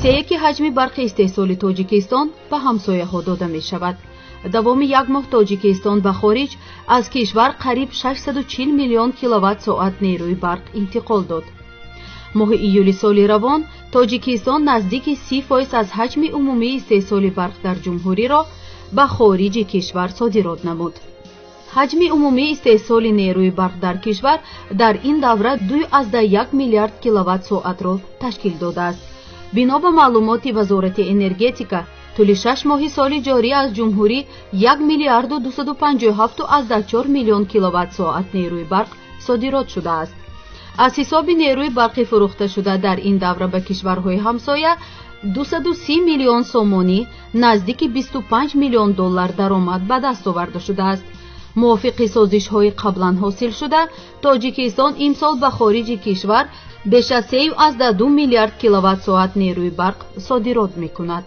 Сеяки ҳаҷми барқи истеҳсоли Тоҷикистон ба ҳамсояҳо дода мешавад. Давоми як моҳ Тоҷикистон ба хориҷ аз кишвар қариб 640 миллион киловатт-соат нерӯи барқ интиқол дод. Моҳи июли соли равон Тоҷикистон наздики 30% аз ҳаҷми умумии истеҳсоли барқ дар ҷумҳуриро ба хориҷи кишвар содирот намуд. Ҳаҷми умумии истеҳсоли нерӯи барқ дар кишвар дар ин давра 2,1 миллиард киловатт-соатро ташкил додааст. Бино ба маълумоти Вазорати энергетика, тӯли 6 моҳи соли ҷорӣ аз ҷумҳурӣ 1 миллиарду 257,4 миллион киловатт-соат нерӯи барқ содирот шудааст. Аз ҳисоби нерӯи барқи фурӯхташуда дар ин давра ба кишварҳои ҳамсоя 230 миллион сомонӣ, наздики 25 миллион доллар даромад ба даст оварда шудааст. Мувофиқи созишҳои қаблан ҳосилшуда, Тоҷикистон имсол ба хориҷи кишвар беш аз 3,2 миллиард киловатт-соат нерӯи барқ содирот мекунад.